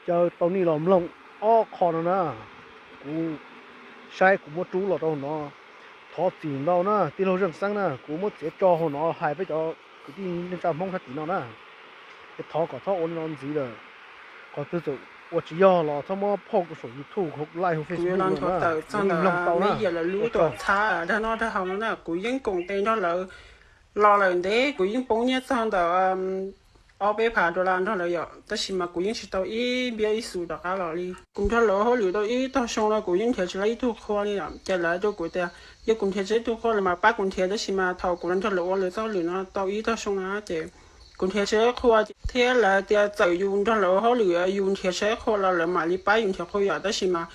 Caw tau nej los mloog ob qho no na, kuv saib kuv muab rub los rau hauv no. Thov txim ntau na tij laug Zeej Xeeb na, kuv muab txiav tso hauv no hais peb cov kwv tij neej tsa Hmoob sab tim no na. Es thov kom txhob ua li no ntxiv lawm. Qhov twg txawm ua tsis yog los txhob muab phauj kuv saum YouTube, hauv live, hauv Facebook no na. Kuv mloog tau na. Ua tsaug. Dag no dag haus no na, kuv yeej koom tes nrog lawv los lawm ntev, kuv yeej poob nyiaj txog ntawm ob peb phav dollar nrog lawv yom, tab sis mas kuv yeej tsis tau ib npiab ib xus rov qab los li. Kuv nrog lawv ua hauj lwm tau ib tog xyoo no kuv yeej nrhiav tsis tau ib tug qhua li yom. Ces lawv hais rau kuv tias yog kuv nrhiav tsis tau ib tug qhua lawm mas pab kuv nrhiav, tab sis mas thaum kuv los nrog lawv ua lawv txoj hauj lwm no tau ib tog xyoo no ces kuv nrhiav tsis tau ib qhua thiab lawv tias txawm yus nrog lawv ua hauj lwm yus nrhiav tsis tau ib qhua los lawv mam li pab yus nrhiav qhua yom, tab sis mas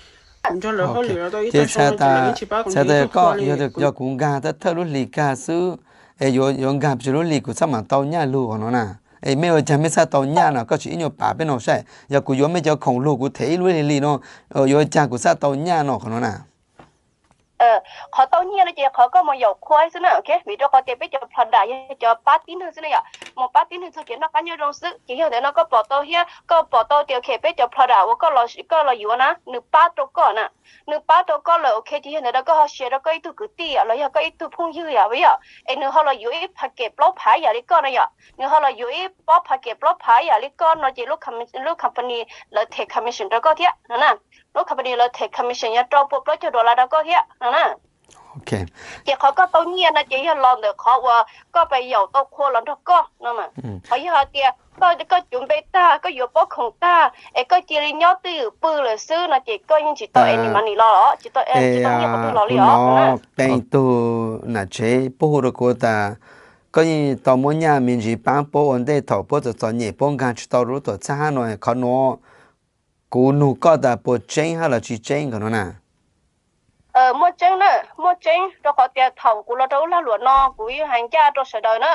kuv nrog lawv hauj lwm no tau ib tog xyoo no ces lawv yeej tsis pab kuv nrhiav ib tug qhua li. Yog kuv nkag thawj thawj lub hlis kag xwb, es yuav nkag pes tsawg lub hlis kuv txhaj mam tau nyaj lug qhov no na? Es mej ua caag mej txhaj tau nyaj no koj tsis ib nyuag pav peb no saib? Yog kuv yuav mej cov khoom lug kuv them ib lub hli no, yuav caag kuv txhaj tau nyaj no qhov no na? Qhov tau nyiaj no ces qhov koj mus yaum qhua xwb na, vim rau qhov tias peb cov product yog cov pab tib neeg xwb na yom, mus pab tib neeg txog kev noj qab nyob zoo xwb. Ces yog ntawm no koj pom tau thiab koj pom tau tias ok peb cov product uas koj los yuav na nws pab rau koj na, nws pab rau koj lawm ok ces yog ntawm no koj ho share rau koj ib tug kwv tij los yog koj ib tug phooj ywg yom, yom, es nws ho los yuav ib phav kem plaub phav yam li koj no yom, nws ho los yuav ib pob phav kem plaub phav yam li koj no ces lub company lawv them commission rau koj thiab no na. Lub company lawv them commission yog rau pua plaub caug dollar rau koj thiab no na. Ces qhov koj tau nyiaj no ces yog los ntawm qhov uas koj pes yaum tau qhua los nrog koj no. Qhov yog hais tias koj cuv npe tag, koj yuav pob khoom tag es koj cia li nyob twj ywm pw lawm xwb no ces koj yeej tsis tau any money los, tsis tau nyiaj qhov twg los li os. Peb tug nam tsev puab hu rau kuv tas koj yeej tau muab nyaj me ntsis paab puab ua ntej thaum puab txom txom nyem puab nkag tsis tau rau lub tuam txhab hab no, qhov nuav kuv nug koj tas puas tseeb hab los tsis tseeb nkawd no na? Muaj tseeb na, muaj tseeb, rau qhov tias thaum kuv los rau lub lag luam no kuv yeej hais ncaj rau sawv daws na.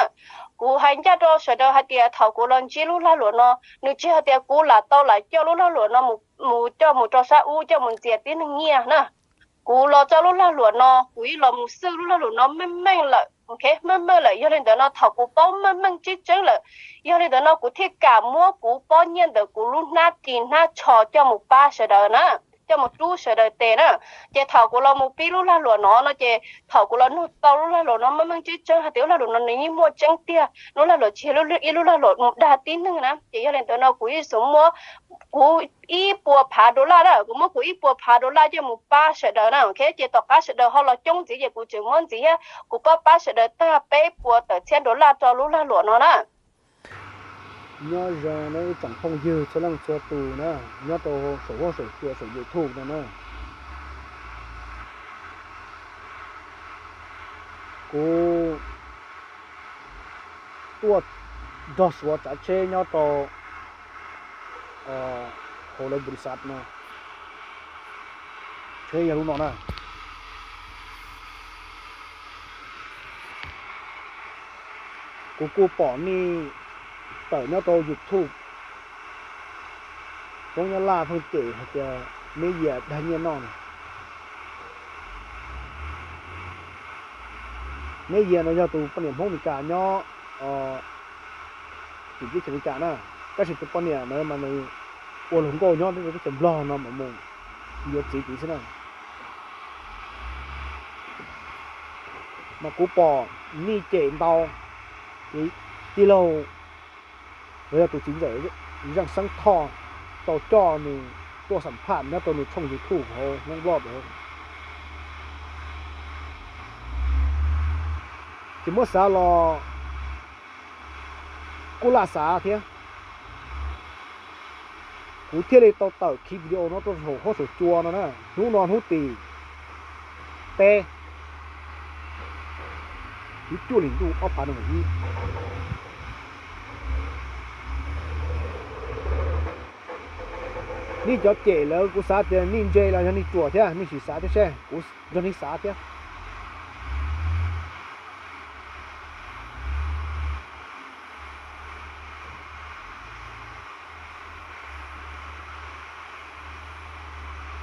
Kuv hais ncaj rau sawv daws hais tias thaum kuv los ntsib lub lag luam no, nws tsis hais tias kuv lam tau lam coj lub lag luam no mus coj mus rau sab ub coj mus ntxias tib neeg nyiaj na. Kuv los txog lub lag luam no kuv yeej los mus xwb lub lag luam no meej meej lawm, meej meej lawm. Yog li ntawd no thaum kuv paub meej meej tseeb tseeb lawm, yog li ntawd no kuv thiaj kam muab kuv pob nyiaj ntawm kuv lub hnab ris hnab tsho coj mus pab sawv daws na, coj mus rub sawv daws tes na. Ces thaum kuv los mus pib lub lag luam no no ces thaum kuv los nug tau lub lag luam no meej meej tseeb tseeb hais tias lub lag luam no nws yeej muaj tseeb tiag, lub lag luam tsis yog ib lub lag luam mus dag tib neeg na. Ces yog li ntawd no kuv yeej xav muab kuv ib puas phav dollar na, kuv muab kuv ib puas phav dollar coj mus pab sawv daws na, ok. Ces tom qab sawv daws ho los coob ntxiv ces kuv tseem muab ntxiv thiab, kuv pab pab sawv daws tag peb puas tawm txhiab dollar rau lub lag luam no na. Nyob zoo nawb ib tsoom phooj ywg txhua leej txhua tus na, nyob rau saum huab saum cua saum YouTube no na. Kuv tuaj nrog Suav tsav tsheb nyob rau hauv lawv npus lis xav no, tsheb yog lub no na. Kuv kuj pom nej tawm nyob rau YouTube, Hmoob Nyab Laj pheej cem hais tias Neb Yias dag nyiaj noj no. Neb Yias no yog tus poj niam Hmoob Meskas nyob tim teb chaws Meskas na, tab sis tus poj niam na mas nws ua luag nkauj nyob teb chaws Nplog no mas mus yuav txiv tid xwb na. Mas kuv pom nej cem ntau, tij laug los yog tus txiv ntxawm Zeej Xeeb Thoj tau coj nws tuaj xam phaj nyob rau nws tshooj YouTube hauv Hmoob Vlog. Tsis muab xav los kuj laj xav thiab. Kuv thiaj li tau tawm ki video no rau saum huab saum cua no na. Hnub no hnub tim peb, hnub cuaj hli ntuj ob phav nees nkaum ib. Nej cov cem lawm kuv xav tias nej ntse los yog nej ruam thiab nej sim xav thiab seb, kuv nrog nej xav thiab.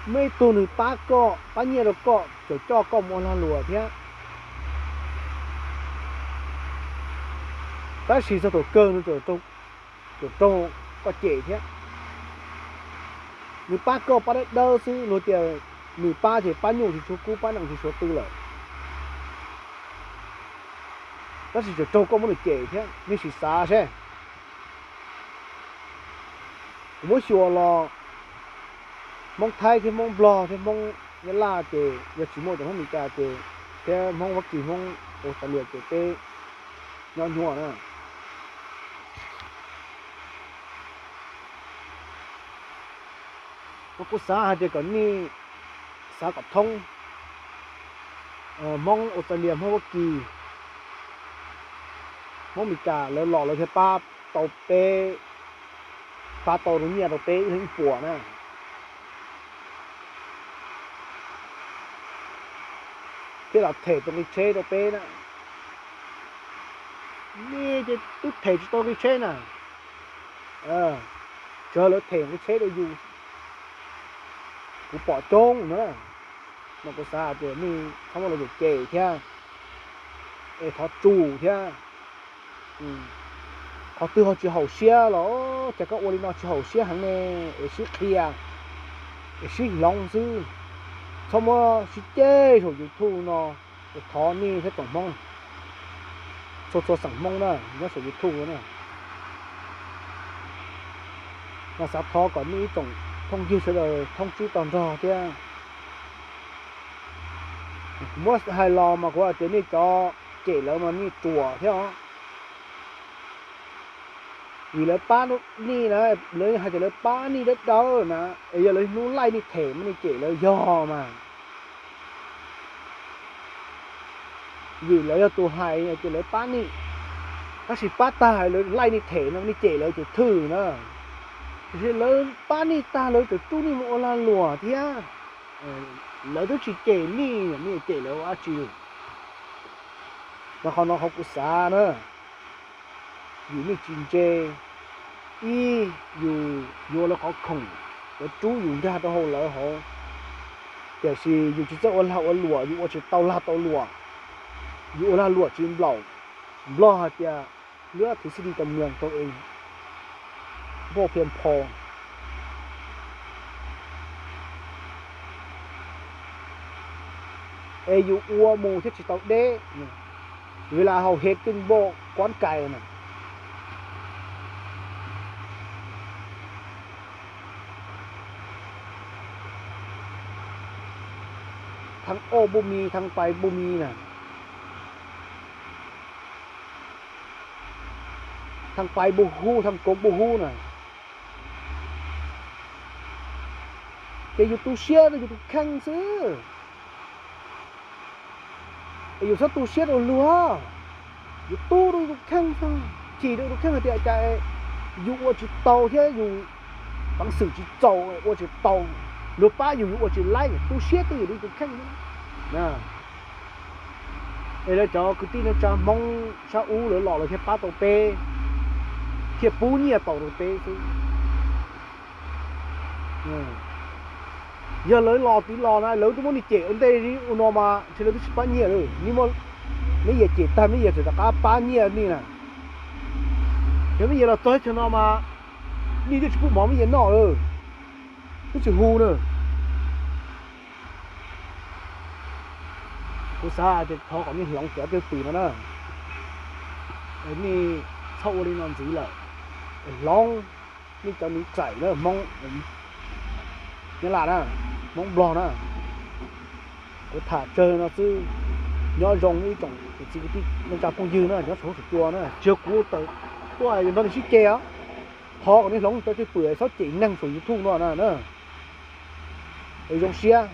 Muaj ib tug nws pab koj, pab nyiaj rau koj, tseem coj koj mus ua lag luam thiab, tab sis txog thaum kawg nws tseem raug koj cem thiab. Nws pab koj pab dawb dawb xwb, luag tias nws pab ces pab nyuj tsis tshuav kub, pab nees tsis tshuav tw lawm. Tab sis tseem raug koj muab nws cem thiab, nej sim xav seb. Kuv muab xyuas los Hmoob Thaib thiab Hmoob Nplog thiab Hmoob Nyab Laj ces yog tsis muaj cov Hmoob Meskas ces, thiab Hmoob Vab Kis, Hmoob Australia ces peb nyob nyuaj na. Kuv xav hais tias kom nej xav kom thoob, Hmoob Australia, Hmoob Vab Kis, Hmoob Meskas lawv los lawv thiaj pab tau peb, pab tau rau nyiaj rau peb ib leeg ib puas na, thiab los them tau nqi tsheb rau peb na. Nej ces twb them tsis tau nqi tsheb na, tsuas lawv them nqi tsheb rau yus, kuv pom coob na. Mas kuv xav hais tias nej txhob muab lawv cem cem thiab, es thov tsum thiab. Qhov twg ho tsis haum siab los cas koj ua li no tsis haum siab heev ne, es sib qhia, es sib hloov xwb. Txhob muab sib ceg saum YouTube no, es thov nej thiab tsoom Hmoob, txhua txhua xeem Hmoob na nyob saum YouTube na, mas xav thov kom nej ib tsoom phooj ywg sawv daws thoob tsib tog nrog thiab. Kuv muab hais los mas kuv hais tias nej cov cem lawv mas nej ruam thiab os. Vim lawv pab nej na, lawv hais tias lawv pab nej dawb dawb na, es yog lawv hnub laij nej them mas nej cem lawv yog mas. Vim lawv yog tus hais tias lawv pab nej, tab sis pab tag lawv laij nej them no nej cem lawv ces thwj na. Tiam sis lawv pab nej tag lawv tseem rub nej mus ua lag luam thiab, lawv twb tsis cem nej, nej cem lawv ua dab tsi? Mas qhov no qhov kuv xav na, vim nej tsis ntse, ib, yus yuav lawv qhov khoom, lawv rub yus nkag rau hauv lawv hauv, tiam sis yus tsis txawj ua lag ua luam, yus ua tsis tau lag tau luam, yus ua lag luam tsis nplaum. Nplog hais tias lưỡi thịt sư đi tầm mường trong eng, npauj phiam phos. Es yus ua mus thiab tsis tau deb, ves las hau het kej npauj kuab kais na. Thaj oj npuj mis, thaj pais npuj mis na, thaj pais npuj hub, thaj koob npuj hub na. Ces yus tu siab rau yus tus kheej xwb, es yus txhob tu siab rau luag. Yus tu rau yus tus kheej xwb, chim rau yus tus kheej hais tias cas yus ua tsis tau thiab yus peev xwm tsis txaus ua tsis tau, luag pab yus yus ua tsis laib, tu siab twj ywm rau yus tus kheej. Es lawv cov kwv tij neej tsa Hmoob sab ub lawv los lawv thiaj pab tau peb, thiaj pub nyiaj tau rau peb xwb. Yog lawv los tiv los na lawv twb muab nej cem ua ntej ua no mas ntshe lawv twb tsis pab nyiaj lawm. Nej muab, nej yam cem tag nej yam tseem rov qab pab nyiaj nej na. Yog nej yam los txog chaw no mas nej twb tsis pub mov nej yam noj lawm, twb tsis hu na. Kuv xav tias thov kom nej hloov cov twj pwm no na, nej txhob ua li no ntxiv lawm. Hloov nej cov niam txaim na, Hmoob Nyab Laj na, Hmoob Nplog na, kuv tham tsawg no xwb. Nyob zoo ib tsoom kwv tij neej tsa phooj ywg na nyob saum huab saum cua na, tsis yog kuv tawm tuaj nrog nej sib ceg os. Thov kom nej hloov cov twj pwm txhob cem neeg saum YouTube no na. Zoo siab,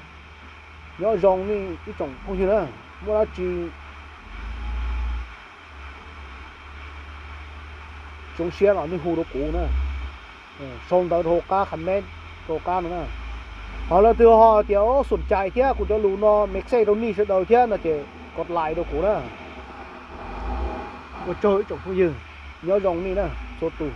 nyob zoo nej ib tsoom phooj ywg na, muaj dab tsi zoo siab los nej hu rau kuv na, sau ntawv rau hauv qab comment rau qab no na. Ho leej twg ho tias xum cai thiab kuv cov lus no me xej rau nej sawv daws thiab no ces kos like rau kuv na. Ua tsaug ib tsoom phooj ywg, nyob zoo nej na, txhua tus.